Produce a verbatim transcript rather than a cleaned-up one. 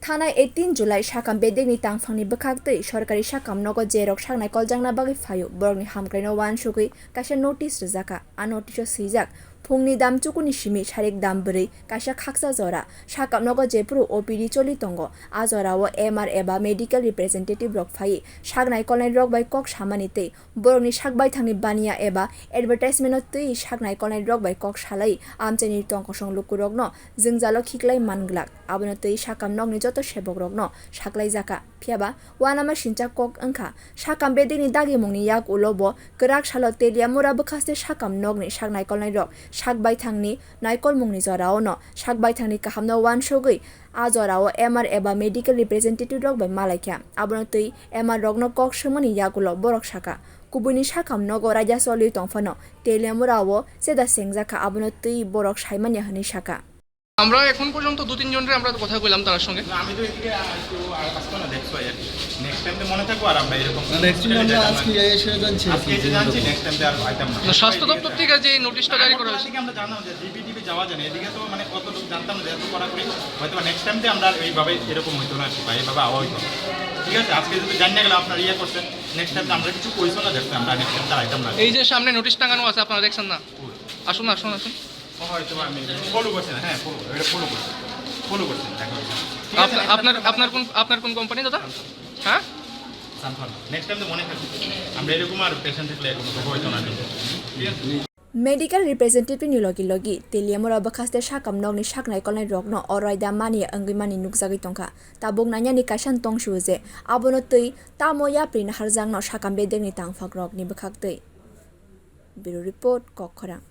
Thanai eighteen July sakam bedekni tangphangni bwkhaktwi sorkari sakam nogo jerok saknai koljakna bagwi phaio, borokni hamkraino uansugwi kaisa notice rwjakha. A notice-o swijak, phungni dam chukuni simi sarik dam bwrwi kaisa khaksa jora sakam nogo jephuru O P D choli tongo, a jorao M R eba medical representative rok phaiwi saknai kolnai rok bai kok samani tei borokni sak baithangni baniya eba advertisement-o twi saknai kolnai rok bai kok salai amchaini tongkosong lukurokno jwngjalo khiklai man glak. Abono twi sakam nokni joto sebokrokno saklaijakha. Phiyaba uanama sincha kok wngkha, sakam bedekni dagimungni yak ulo bo kwrak salo Teliamura bwkhaste sakam nokni sak naikolnairok sak baithangni naikolmungni joraono sak baithangni kahamno uansugwi a jorao M R eba medical representative rok bai malaikha. Abono twi M R rokno kok swngmani yagulo borok sakha, kubuini sakam nogo raida choliwi tongphano Teliamura o cheda sengjakha, abono twi borok saimanya hwnwi sakha. আমরা এখন পর্যন্ত দু তিনজনরে আমরা কথা কইলাম তার সঙ্গে। না, আমি তো এদিকে আর একটু আর আসতো না, দেখছো আর কি। নেক্সট টাইম তো মনে থাকবো, আর আমরা এরকম না, নেক্সট টাইম আমরা আজকে এসে জানছি আর আজকে কি এসে জানছি, নেক্সট টাইম তো আর আইতাম না। না, স্বাস্থ্য দপ্তর থেকে যে নোটিশটা জারি করা হয়েছে। আজকে আমরা জানলাম যে জিবি টিবি যাওয়া যায় না, এদিকে তো মানে কত লোক জানতাম না যে এত কড়াকড়ি, হয়তো নেক্সট টাইম তো আমরা আর এইভাবে এরকম হইতো না আর কি, বা এইভাবে আওয়া হইতো না। ঠিক আছে, আজকে যদি জানি না গেলে আপনার ইয়ে করছেন, নেক্সট টাইম তো আমরা কিছু কইছো না, দেখতে আমরা নেক্সট টাইম তো আর আইতাম না। এই যে সামনে নোটিশ টাঙানো আছে, আপনারা দেখছেন না? আসুন, আসুন, আসুন। হয়তো আমি ফলো করছি না, হ্যাঁ, ফলো, এটা ফলো করছি, ফলো করছি না, দেখা হচ্ছে। ঠিক আছে, আপনার, next আপনার, time আপনার কোন, আপনার কোন কোম্পানি, দাদা? হ্যাঁ? সানফান। নেক্সট টাইম তো মনে থাকবে, আমরা এরকম আর পেশেন্ট থাকলে এরকম হয়তো না, ঠিক আছে? Medical representative ni logi logi Teliamura bwkhaste sakam nokni sak naikolnai rokno o raida mani wngwi mani nukjagwi tongkha. Tabuk nanyani kaisa tongsu je abono twi tamo yapri naharjakno sakam bedekni tangphak rokni bwkhaktwi. Bureau Report, Kokkhorang.